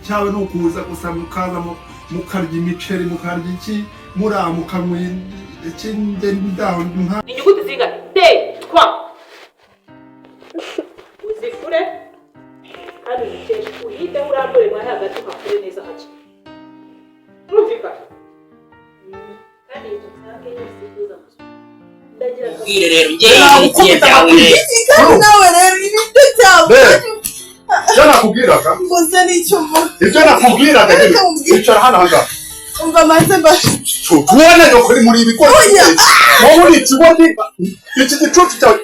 Cyawe ni ukuza gusa mukaza mukarya imiceri, mukarya iki, muramuka iki, njye ndaho nta. Ni inyuguti zingahe? T twa uzifure kandi uzikeshe, uhiteho, urambure mwahe hagati, uhakure neza hake. Urumvikana? Kandi ibyo nsange sifuza gusa ndagira. Ubwire rero njye ibigiye byawe rero. Kandi nawe rero ibiryo cyawe. Ibyo nakubwiraga. Mbuze n'icyo mvuga. Ibyo nakubwiraga nyine. Reka nkubwire. Icara hano ahangaha. Umva, maze mbashe. Tubone nyoko uri muri ibi Oya. Wowe uri ikigoryi. Iki gicucu cyawe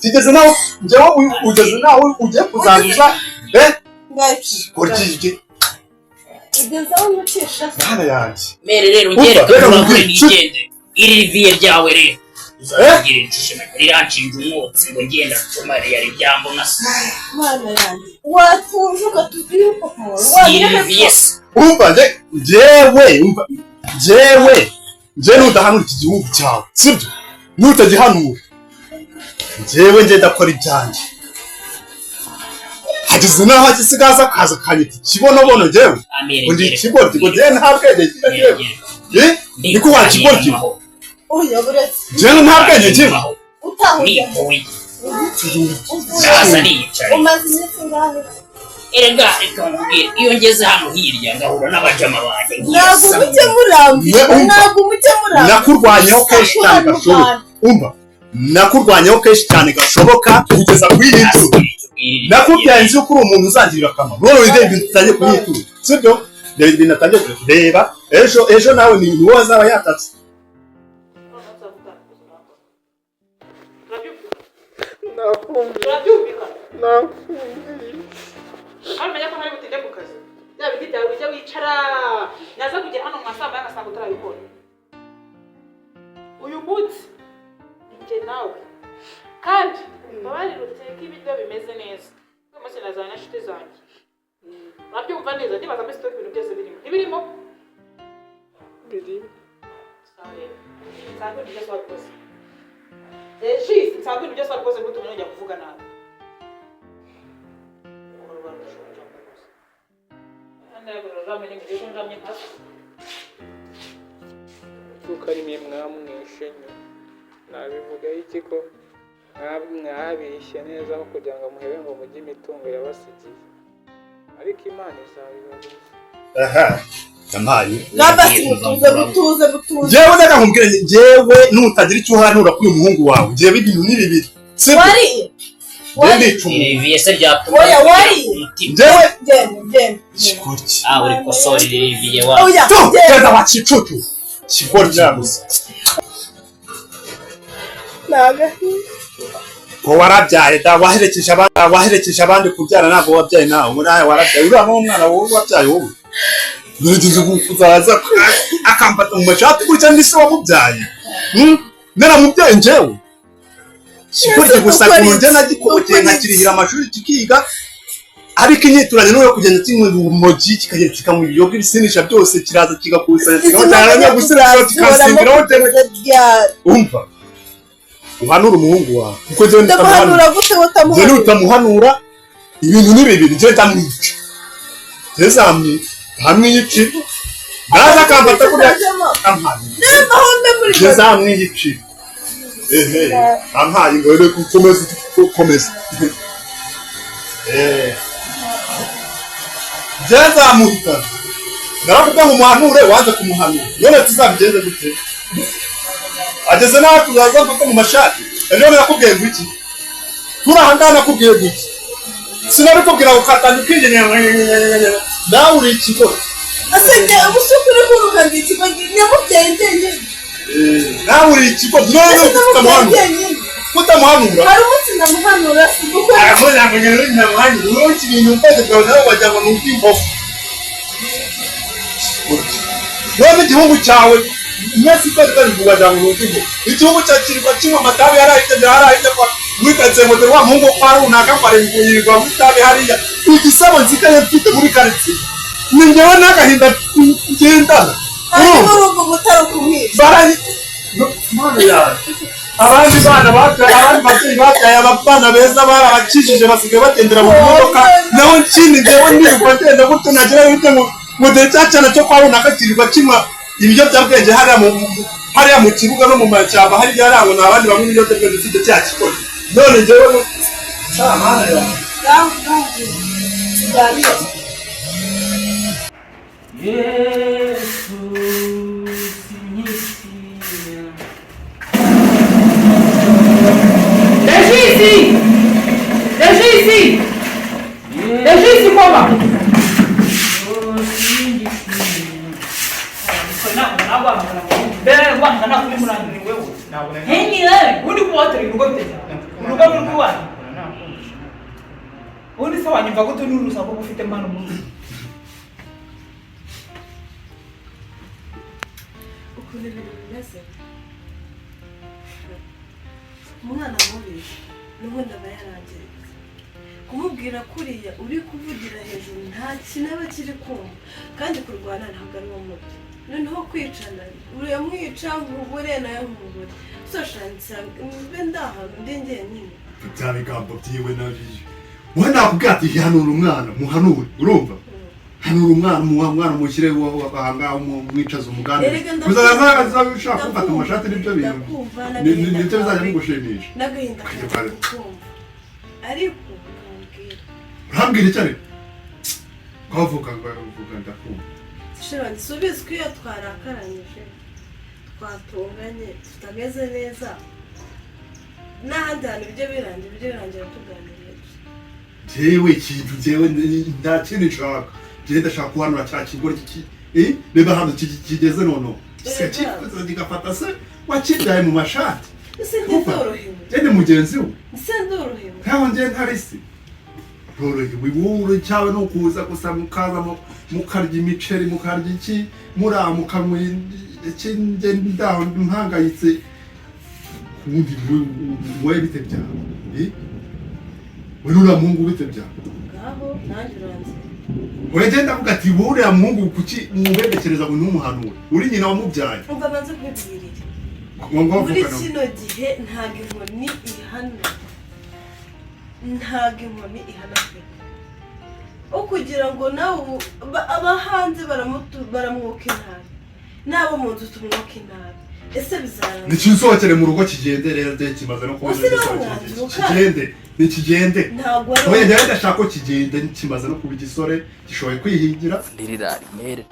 kigeze nawe, njyewe ugeze nawe ugiye kuzanduza, eh. Ngaki. Kurya iki? Ugeze aho unyicisha. Mwana yanjye. Mere rero njye Umva, reka reka turangure nkubwire. nigende iri riviye ryawe rero. Eh. Iri riranshinja umwotsi ngo ngenda nsoma yari byambo nka se. Mana yanjye, watuje ukatubwira papa wawe. Si iri riviye se? Umva, njye njyewe, umva, njyewe njye nudahanura iki gihugu cyawe, sibyo? Nutagihanura, njyewe njye ndakora ibyanjye. Hageze naho agisigaza akaza akanyita ikibonobono, njyewe Amere ngo ndi njye. Ikigoryi, ngo njyewe nta bwenge ngira njyewe. Eh, niko wa kigoryi? Oya, buretse. Njyewe nta bwenge ngira. Utaha ujya Nihuye. Uvuye. Naza niyicaye. Umaze iminsi ingahe? Erega reka nkubwire, iyo ngeze hano hirya ngahura n'abajama banjye Ntabwo nkiyasama. mujye murambirwa. Umva. Ntabwo mujye murambirwa. Nakurwanyeho kenshi cyane gashoboka. Umva, nakurwanyeho kenshi cyane gashoboka kugeza kuri iyi nshuro. Nakubyaye nzi ko uri umuntu uzangirira akamaro, none wige ibintu utangiye kunyitura, sibyo? Reba ibintu atangiye reba. Ejo ejo nawe ni wowe azaba yatatse. Turabyumvikana kandi umenya ko ntari butinde ku kazi. Bya bindi byawe ujya wicara, naza kugera hano mu masaa 1 ngasanga utarabikora. Uyu munsi njye nawe kandi mbabarire, uteke ibiryo bimeze neza. Uyu munsi nazana n'inshuti zanjye. Urabyumva neza? Ndibaza muri stock ibintu byose birimo, ntibirimo? Birimo. Sawa rero, nsanga ibintu byose wabikoze. Regis, nsanga ibintu byose wabikoze, ntutume nongera kuvuga nabi. Uhora urashonje rwose. Kandi uramenya ngo ejo njamye hasi. Kuko ari mwe mwamwishe nyuma, nabivugaho iki ko mwabishye neza aho kugira ngo muhebe ngo mujye imitungo yabasigiye? Ariko Imana izabibabuza. Aha yampaye. Ngamba si mutuze, mutuze, mutuze. Njyewe reka nkubwire, njyewe nutagira icyo uhanura kuri uyu muhungu wawe, njyewe ibintu ni bibiri, sibyo? Wariye? Njyewe Wariye? ndica umuntu. Iri se ryatuma Oya, wariye? umutima. Njyewe Genda, genda. Kigoryi. Ah, uri kosora iri riviye wa. Oya. Tu. Genda. Genda wa kicucu, kigoryi gusa. Ni agahinda. Ngo warabyaye da, waherekeje abandi, waherekeje abandi kubyara, ntabwo wabyaye nawe. Muri aya warabyaye, uriya ni umwana wowe wabyaye. Wowe nigeze kuzaza akamfata mu mashati gutya, ni se wamubyaye? Hmm? Naramubyaye njyewe? Kigoryi gusa. Ukora Ukuntu njye iki? nagikobokeye Ukora iki? nkakirihira amashuri kikiga, ariko inyituranye n'uwo kugenda kinywa urumogi, kikagenda kikanywa ibiyoga, ibisinisha byose, kiraza kigakusanya, Izi kikaba gusinisha, kikasimbiraho. Ryari? Umva, uhanura umuhungu wawe, kuko njyewe nitamuhanura Ndamuhanura gute? Njye Utamuhanura? nutamuhanura, ibintu ni bibiri: njyewe ndamwica, njyewe zamwica, ntamwici, naza akamfata kuriya ampaye. Aho mbe muri. Njye zamwiyicira. Ehe, ampaye ngo rero gukomeza, gukomeza, eh, njye nzamuhitana. Naravuga ngo umuhanure, wanze kumuhanura, none tuzabigenze gute? Ageze n'aho tuzaza mfata mu mashati. Ejo nakubwiye ngo iki? Turi aha ngaha, nakubwiye ngo iki? Sinabikubwira ngo ukatanga ukigenera? Nawe uri ikigoryi. Ese njye ubusuku uri kuruka, ndi ikigo nyamubyeyi njyenyine? Nawe uri ikigoryi. None Ese namubyeyi kutamuhanura njyenyine? Kutamuhanura. Hari umunsi ndamuhanura, si gukora. Arakoze ngo ngende ntamuhanura. Wowe ibintu ubwenge bwawe nawe wagira ngo ni ubw'imbogo. None igihugu cyawe mwese uko twabivuga, wagira ngo ni ubw'imbogo. Igihugu cyawe kirirwa kinywa amatabi hariya, hariya kwa wikatse ngo dore wa muhungu kwa runaka kwa yirirwa mu itabi hariya. Igisabo nsigaye mfite muri karitsiye ni njyewe n'agahinda ngendana. Hanyuma urumva umutari ukumwica. Barayi, Mana yanjye. Abandi bana babyaye, abandi babyeyi babyaye abana beza barabakijije, basigaye bagendera mu modoka. Naho nkindi njyewe nirirwa ngenda gutyo, nagira bite ngo dore cya cyana cyo kwa runaka kirirwa kinywa ibiyobyabwenge hariya mu kibuga no mu mashyamba hariya, hariya ngo ni abandi banywa ibiyobyabwenge usibye cya kikora. None njyewe Mana yanjye. Ngaho ngaho tuganire. Yesu sinyisinya. Regisi! Regisi! Regisi, koma! Ubundi se wanyumva gute n'urusaku uba ufite mano mu rugo? Ukuntu ibintu bimeze, umwana mubi n'ubundi aba yarangiritse. Kumubwira kuriya uri kuvugira hejuru, nta kintu aba kiri kumva. Kandi kurwana ntabwo ari wo muti. Noneho kwicana, uramwica nkubure nawe nkubure. So mbe ndi ahantu ndi njyenyine. Bya bigambo byiwe nabyo, wowe nakubwira ati hanura umwana, muhanure. Urumva, hanura umwana, muha umwana, mushyire ahangaha, mwicaze umuganirize. Erega uzaza ushaka kumfata mu mashati, nibyo bintu ndakumva. Nibyo bizajya bigushimisha. N'agahinda Kajya kawe kumva, ariko nkambwira. Urambwira icyo ariko twavuga ngo uvuga ndakumva. Shira, nsubize ko iyo twarakaranyije, twatunganye, tutameze neza n'ahandi hantu, bijya birangira, bijya birangira tuganiriye gusa. Jewe ikintu jewe nta kindi nshaka, jewe ndashaka guhanura cya kigore reba ahantu kigeze noneho gisigaye cyifuza kigafata se wakibyaye mu mashati. Ese njye ndorohewe? Njye ni mugenzi we. Ese ndorohewe? Nkaho njye ntari se rorohewe. Wowe cyawe ni ukuza gusa mukaza mukarya imiceri, mukarya iki, muramuka iki. Njye ndaho mpangayitse. Ubundi wowe bite byawe? Eh? We n'uriya muhungu bite byawe? Ngaho nanjye uranze. Uragenda avuga ati wowe uriya muhungu kuki muberekereza ngo ntumuhanure, uri nyina wamubyaye? Umva, banze kubibwirira. Ngo Muri mvugana. kino gihe ntabwo inkoni ihana, ntabwo inkoni ihana pe. Kugira ngo nawe ubu aba hanze baramwuka inabi, n'abo mu nzu tumwuka inabi. Ese bizarangira? Nikinsohokere mu rugo kigende rero, dore kimaze no kubona. Ese niwo igisoro. mwanzuro kandi? Kigende, nikigende. Ntabwo ari Oya, njyewe ndashaka ko kigende, kimaze no kuba igisore gishoboye kwihingira. Rirari mere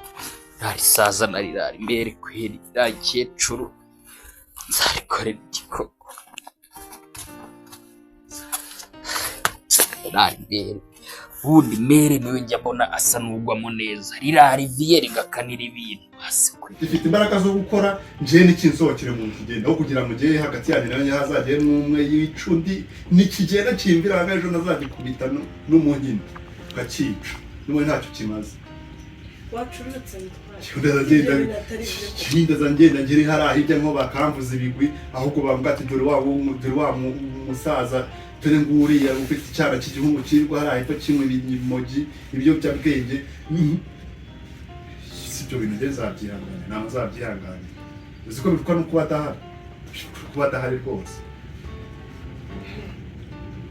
rarisaza na rirari mere kweri rikecuru nzarikorera igikoko rirari mere. Ubundi mere niwe njya mbona asa n'ugwamo neza, rirari viye rigakanira ibintu hasi kuri. Gifite imbaraga zo gukora. Njyewe nikinsohokere mu nzu kigende, aho kugira ngo njyewe hagati yanjye nawe hazagere n'umwe yica undi. Nikigenda kimvira aha, ejo nazagikubita n'umuhini ngakica, n'ubundi ntacyo kimaze. Wacururutse mutware. Ngenda Ibyo bintu atari byo. ngenda ngenda ngere hariya hirya nko bakamvuza ibigwi, ahubwo bavuga ati dore wa musaza, dore nguriya ufite icyana cy'igihungu kirirwa hariya hepfo kinywa ibimogi, ibiyobyabwenge. Si ibyo bintu njye nzabyihanganira, ntabwo nzabyihanganira. Uzi ko bivugwa no kuba adahari, kuba adahari rwose.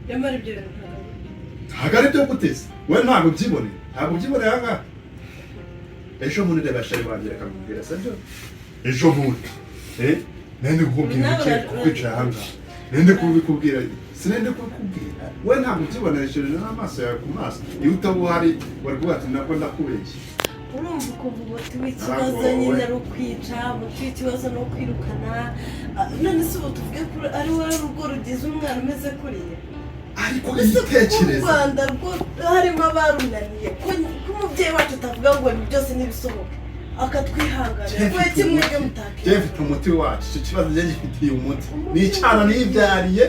Nyamara ibyo bintu ntabwo ari byo. Ntabwo ari byo guteza. Wowe ntabwo ubyiboneye, ntabwo ubyiboneye aha ngaha. Ejo bundi reba shari wanjye, reka nkubwire, sibyo? Ejo bundi nende kukubwira. Nawe Iki kukwicara aha ngaha, nende kubikubwira, sinende kubikubwira. We ntabwo ubyibonesheje n'amaso yawe ku maso. Iyo utaba uhari wari kuvuga ati nabwo ndakubeshya. Urumva ukumva umuti w'ikibazo Ntabwo nyine wowe. ari ukwica, umuti w'ikibazo ni ukwirukana. Ah, none se ubu tuvuge ko ari wowe rugo rugize umwana umeze kuriya? Ariko Ese ko u ibitekerezo Rwanda rwo harimo abarunaniye, ko umubyeyi wacu atavuga ngo ibi byose ntibisohoke, akatwihanganira kubera iki mwebwe Njye mutakwihanganira? mfite umuti wacu. Icyo kibazo njye gifitiye umuti. Ni icyana nibyariye,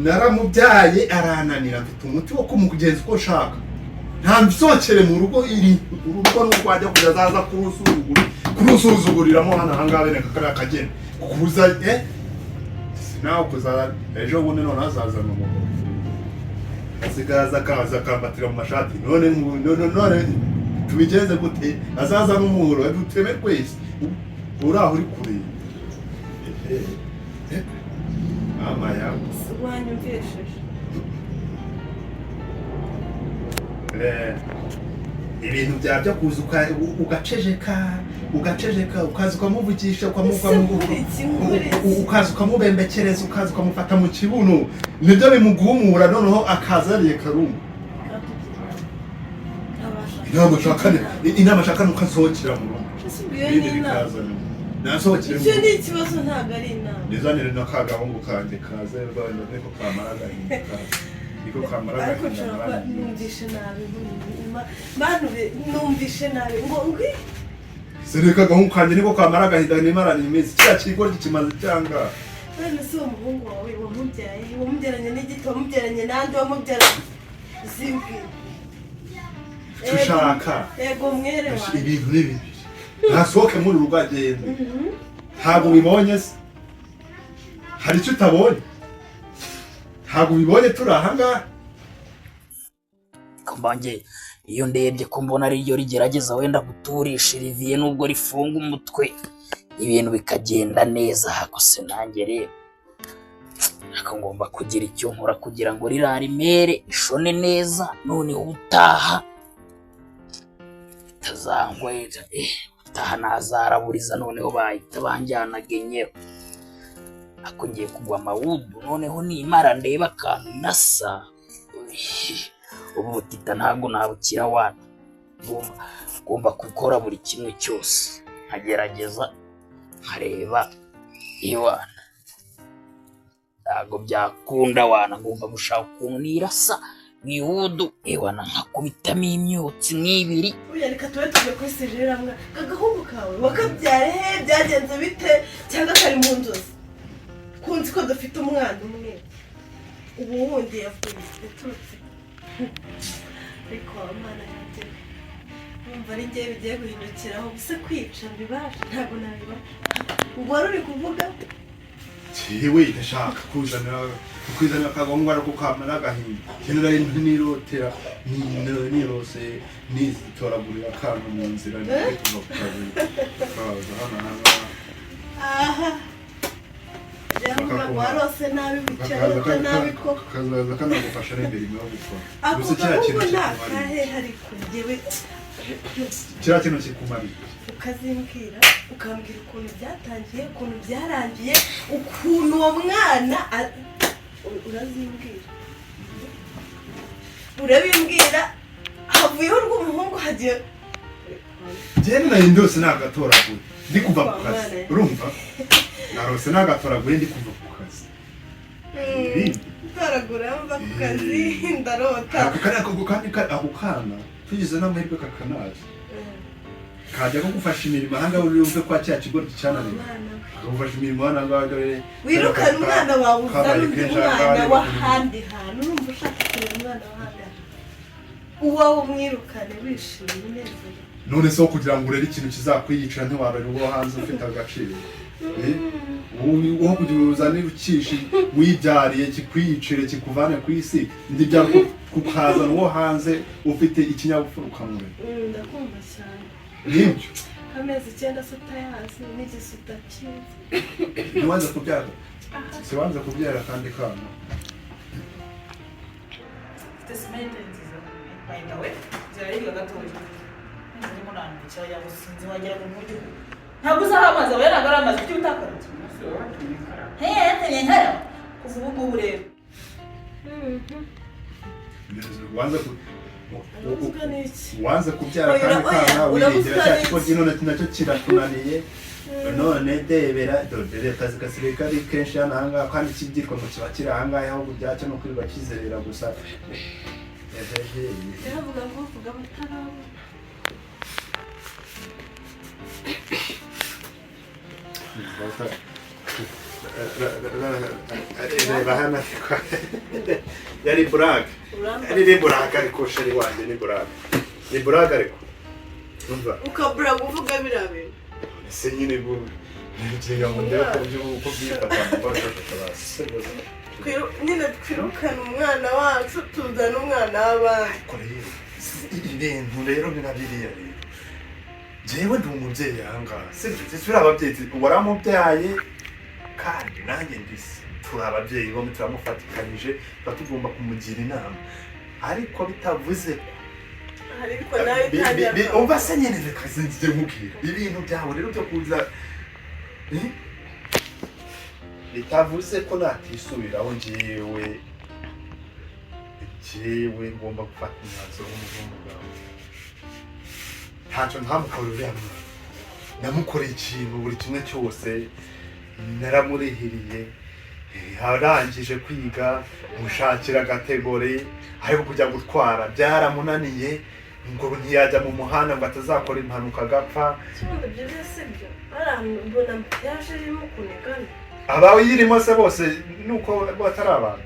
naramubyaye arananira. Mfite umuti wo kumugenza uko nshaka. Nta nsohokere mu rugo. Iri urugo n'urwajya kujya azaza kurusuzuguriramo hano ahangaha bene kariya kageni kuza nawe kuza ejo bundi none azazana umugabo asigaza akaza akambatira mu mashati. None none tubigenze gute? Azaza n'umuhoro duteme twese. Uri aho uri kureba. Mama yawe. Wanyumvishije. Ibintu byawe byo kuza ugacejeka, ugacejeka, ukaza ukamuvugisha, Ese nkora iki, nkora iki? ukaza ukamubembekereza, ukaza ukamufata mu kibuno, nibyo bimugumura, noneho akaza yariye karungu. Inama nshaka inama nshaka nuko asohokera mu rugo. Ese Ibindi ni inama? bikaza nyuma. Nasohokere mu Icyo rugo. ni ikibazo, ntabwo ari inama. Nizanire na ka gahungu kanjye kaze rwanda, niko kamara agahinda kaze, niko kamara Ariko agahinda nshobora kuba maranye. numvishe nabi, bantu numvishe nabi ngo ngwi. Sereka, agahungu kanjye niko kamara agahinda nimaranye iminsi, kiriya kigoryi kimaze icyanga. None se uwo muhungu wawe wamubyaye, wamubyaranye n'igiti, wamubyaranye n'andi, wamubyaranye zimbwi? Icyo ushaka. Yego, mwere wawe. Ibintu ni bibiri: ntasohoke muri uru rugo, agende. Ntabwo ubibonye se? Hari icyo utabonye? Ntabwo ubibonye turi ahangaha? Ko mbange iyo ndebye ko mbona ariryo rigerageza wenda guturisha Olivier, nubwo rifunga umutwe, ibintu bikagenda neza. Hako se nanjye rero, ariko ngomba kugira icyo nkora kugira ngo ririya rimere ishone neza. Noneho ubutaha tazangwera, ubutaha nazaraburiza, noneho bahita banjyana genyero. Ako ngiye kugwa amawudu, noneho nimara ndeba akantu nasa ubu butita ntabwo nabukira wana. Ngomba gukora buri kimwe cyose, nkagerageza nkareba iwana, ntabwo byakunda wana. Ngomba gushaka ukuntu nirasa mu iwudu, ewana, nkakubitamo imyotsi nk'ibiri. Oya, reka tube tujya kuri sejera mwa kagahungu kawe wakabyare he? Byagenze bite? Cyangwa kari mu nzozi? Kunzi ko dufite umwana umwe, ubu wundi yavuye yaturutse. Ariko Mana yanjye, wumva ari njyewe bigiye guhindukiraho gusa. Kwica mbibasha? Ntabwo nabibasha. Ubwo wari uri kuvuga. Jewe ndashaka kuzanira akagahungu, ariko kamara agahinda. Njye nari nirotera, nirose nitoragurira akantu mu nzira ndi kuva ku kazi, kaza hano ahangaha. Aha rero warose nabi, bucya arota nabi ko. Kazaza kanagufasha n'imirimo yo gukora. Ako Gusa kiriya gahungu kintu ni kikumariye. akahe? Ariko njyewe Kiriya kintu kikumariye. Ukazimbwira, ukambwira ukuntu byatangiye, ukuntu byarangiye, ukuntu uwo mwana urazimbwira, urabimbwira. Havuyeho urw'umuhungu, hagiye Njyewe nari ndose nagatoraguye ndi kuva ku kazi, urumva? Narose nagatoraguye ndi kuva ku kazi. Ibindi Ntoragura mva ku kazi, ndarota. Ako kariya ako kandi ako kana tugize n'amahirwe kakanaza, kajya kagufasha imirimo ahangaha, uri wumve ko cya kigo cyananiwe. Umwana we. Kakagufasha imirimo hano ngaha, dore Wirukana umwana wawe, uzana kabaye undi kenshi mwana ahangaha. w'ahandi hantu. Urumva ushaka kurera umwana w'ahandi hantu, uwawe umwirukane wishimye, unezerewe? None se wo kugira ngo urere ikintu kizakwiyicira, ntiwarera uwo hanze ufite agaciro? Eh? Wowe kugira ngo uzane ukishi wibyariye kikwiyicire, kikuvane ku isi, ndi kukazana uwo hanze ufite ikinyabupfura ukamurera. Ndakumva cyane. Nibyo. Amezi 9 se utayazi, n'igisa utakizi? Ntiwanze kubyara, siwanze kubyara kandi kana. Mfite simenti nziza, by the way, ziraribwa gatoya. Zirimo nandukira yawe, sinzi, wagira ngo mujye. Ntabwo uzi aho amazi aba, ntabwo ari amazi, kuki utakarabye? Hehe, yatumye nkaraba. Kuva ubu ngubu rero. Wanze ku Urabuzwa n'iki? Wanze kubyara Oya, kandi oya, kana urabuzwa wiringira cya n'iki? kigo, none nacyo kiratunaniye. None debera, dore akazi gasigaye kari kenshi hano ahangaha, kandi ikibyitwa ngo kiba kiri ahangaha, ahubwo byacyo no kwirirwa kizerera gusa. Ehehe. Yaravuga ngo uvuga batarabona. Reba hano, yari burake. Uramba. Ni burake, ariko chéri wanjye, ni burake, ni burake, ariko umva. Ukabura kuvuga biriya bintu. Ese nyine ngira ngo ndebe ko uko byifata Nyine twirukane umwana wacu, tuzane umwana w'abandi. Ariko rero ibintu rero biriya rero, jewe ndi umubyeyi ahangaha, sibyo? Turi ababyeyi, waramubyaye kandi nanjye ndise. Turi ababyeyi bombi, turamufatikanyije, tuba tugomba kumugira inama, ariko bitavuze ko Ariko nawe itangira Umva se nyine, reka sinzige nkubwira ibintu byawe rero byo kuza, eh? Bitavuze ko natisubiraho. Njyewe ngomba gufata umwanzuro w'umugabo. Ntacyo ntamukorera uriya mwana. Namukoreye ikintu buri kimwe cyose, naramurihiriye, arangije kwiga mushakira agategori, ariko kujya gutwara byaramunaniye, ngo ntiyajya mu muhanda ngo atazakora impanuka agapfa. Ikibundo, ibyo byose byo ari ahantu mbona yaje irimo ukuntu igana. Abayirimo se bose nuko batari abantu?